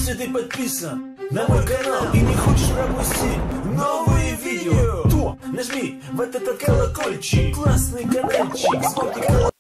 Если ты подписан на мой канал и не хочешь пропустить новые видео, то нажми вот этот колокольчик, классный каналчик, звонкий колокольчик.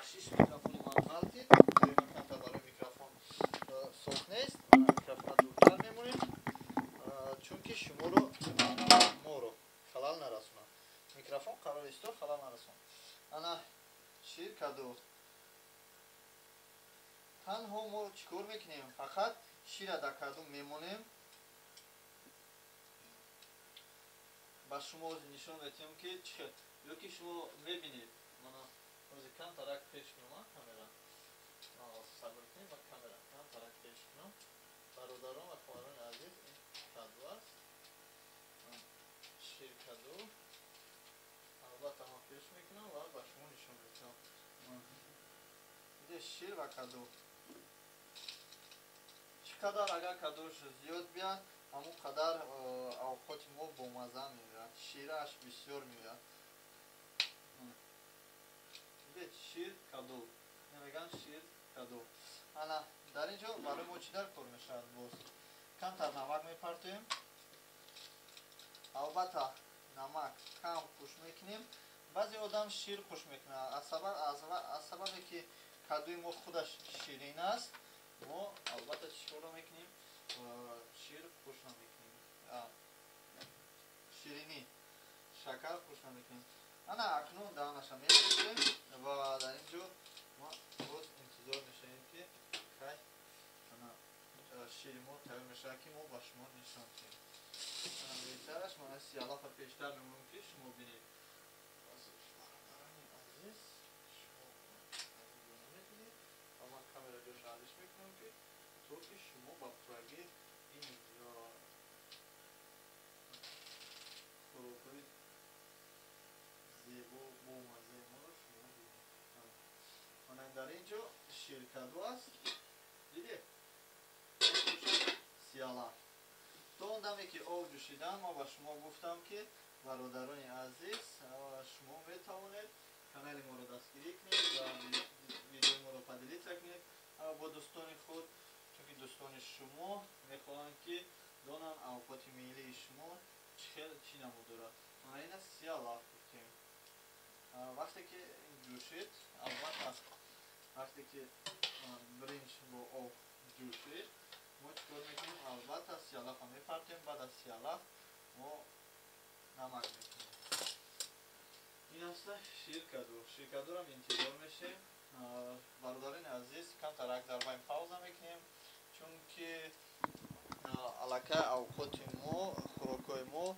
Бахшиш, микрофони ман ғалтид. Камтар барои микрофон соф нест. Микрофона дуртар мемонем, чунки шуморо, моро халал нарасонад. Микрофон қарор исто, халал нарасон. Ана шир, каду. Танҳо мо чӣ кор мекунем? Фақат шира дар каду мемонем. Ба шумо нишон медиҳем, ки чӣ хел, ё ки шумо мебинед. Мана ҳозир камтарак пеш кунам камера, сабр кунед, ма камера камтарак пеш кунам. Бародарон ва хоҳарони азиз, ин каду аст, шир, каду. Албатта, ман пеш мекунам ва ба шумо нишон медиҳам. Иде шир ва каду. Чӣ қадар агар кадуш зиёд бияд, ҳамон қадар авқоти мо бомазза меояд, ширааш бисёр меояд. Дидед, шир, каду, мегӯянд шир, каду. Ана дар ин ҷо барои мо чӣ дар кор мешавад? Боз камтар намак мепартоем. Албатта, намак кам қуш мекунем. Баъзе одам шир қуш мекунад. Аз сабабе ки кадуи мо худаш ширин аст, мо албатта чӣ корро мекунем? Шир қуш намекунем, ширинӣ, шакар қуш намекунем. Ана акнун даҳанаша мепӯшем ва дар ин ҷо мо боз интизор мешавем, ки кай ана шири мо тайёр мешавад, ки мо ба шумо нишон диҳем. Ана беҳтараш мана сиялафа пештар мемонем, ки шумо бинед. Бародарони азиз, шумо намединед ва ман камера ҷоша алиш мекунам, ки то ки шумо ба пуррагӣ ин хӯрокҳои зебо, бомаззаи моро шумо бинед. Мана дар ин ҷо ширкаду аст, дидед, сиялаф. То он даме ки об ҷӯшидан, ма ба шумо гуфтам, ки бародарони азиз, шумо метавонед канали моро дастгирӣ кунед ва видеои моро поделиться кунед бо дӯстони худ, чунки дӯстони шумо мехоҳанд, ки донанд авқоти миллии шумо чӣ хел, чӣ намуд дорад. Мана ин аст сиялаф гуфтем. Вақте ки ҷӯшид, албатта, вақте ки биринҷ бо об ҷӯшид, мо чӣ кор мекунем? Албатта, сиялафа мепартем. Баъд аз сиялаф мо намак мекунем. Ин аста ширкаду. Ширкадурам интизор мешем. Бародарони азиз, камтарак дар байн пауза мекунем, чунки аллакай авқоти мо, хӯрокҳои мо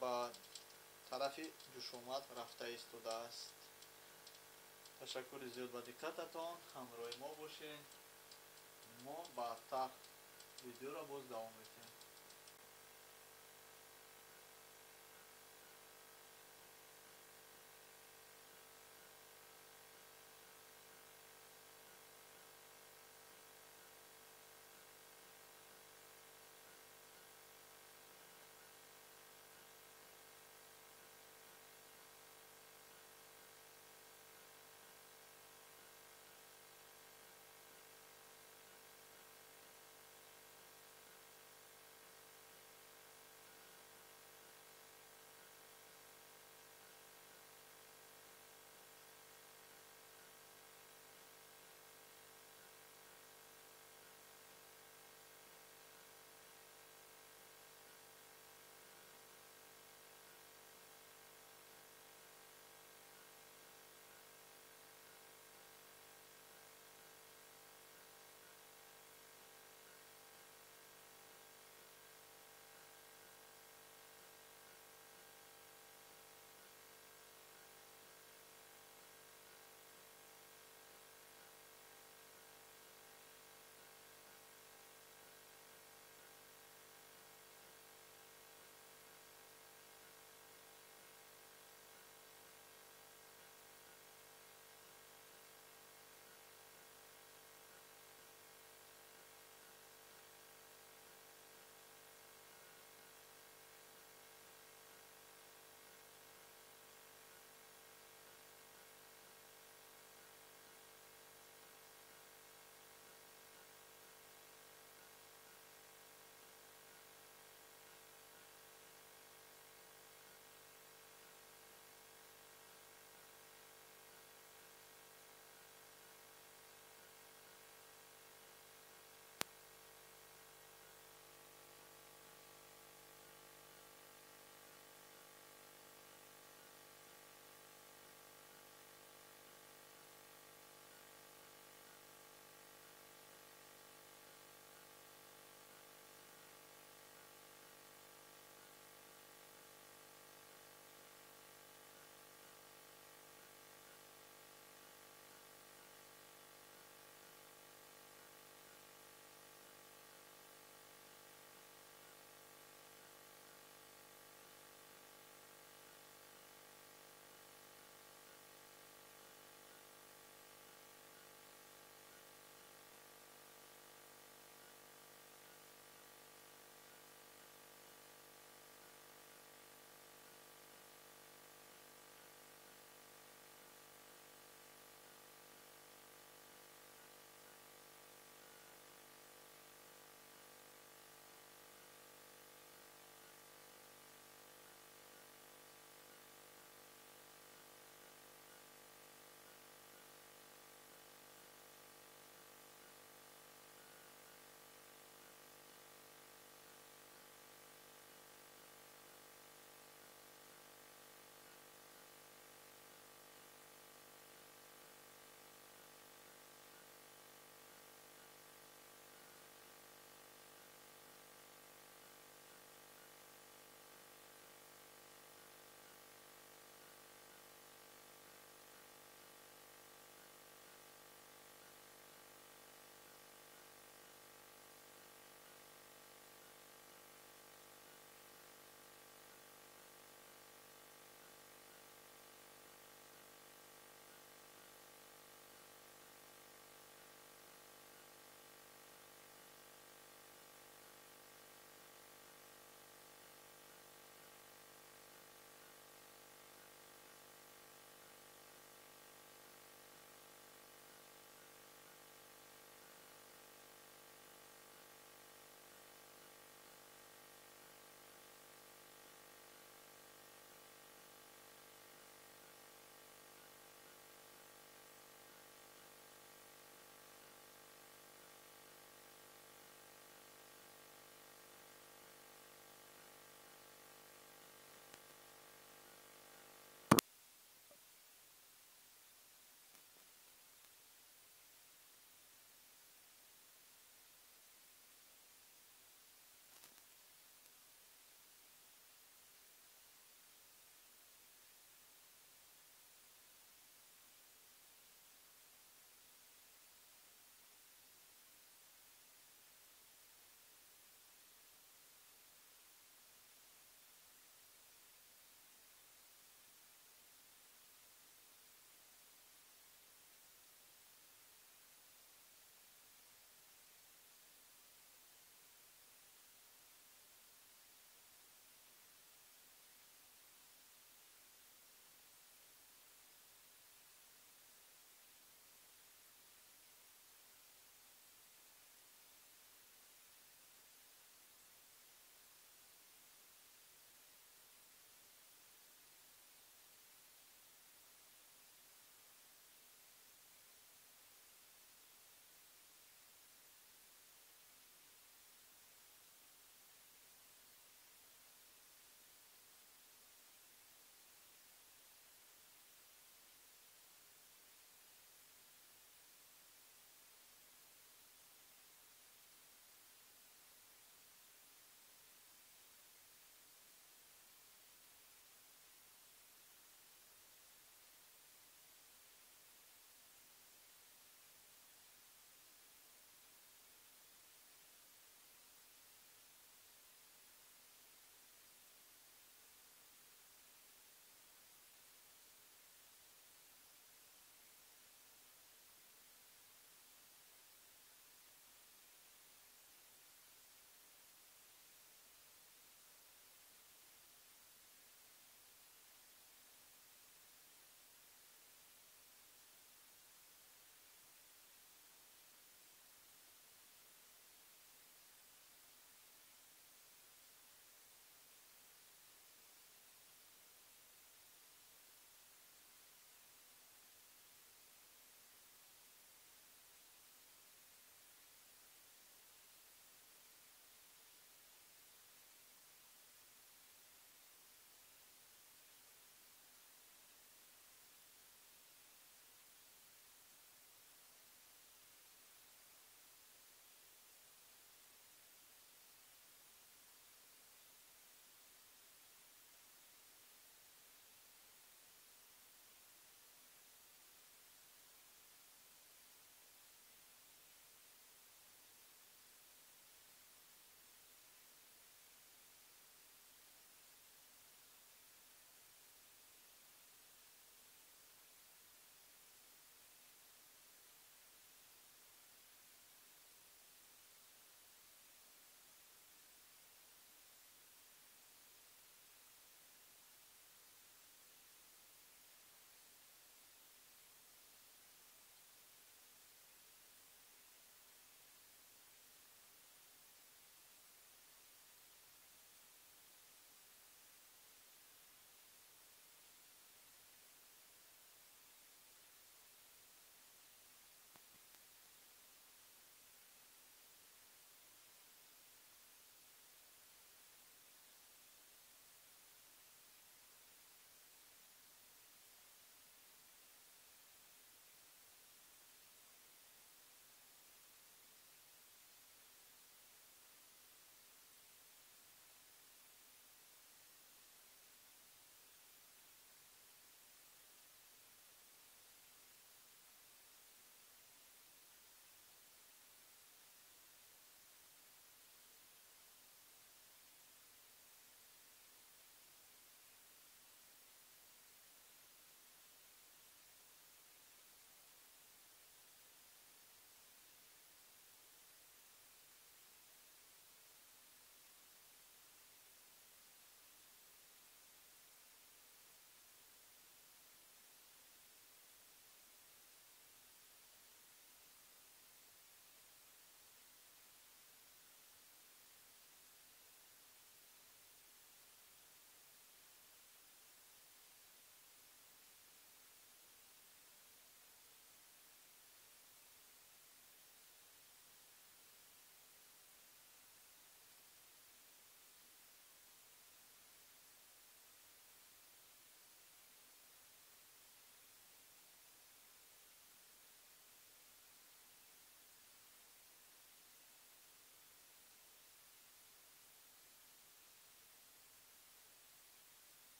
ба тарафи ҷӯшомад рафта истодааст. Ташаккури зиёд ба диққататон. Ҳамроҳи мо бошед. Мо баъдтар видеоро боз давом медиҳем.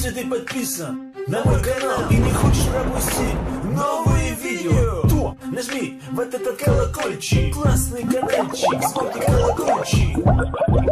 Если ты подписан на мой канал и не хочешь пропустить новые видео, то нажми вот этот колокольчик, классный каналчик, звонкий колокольчик.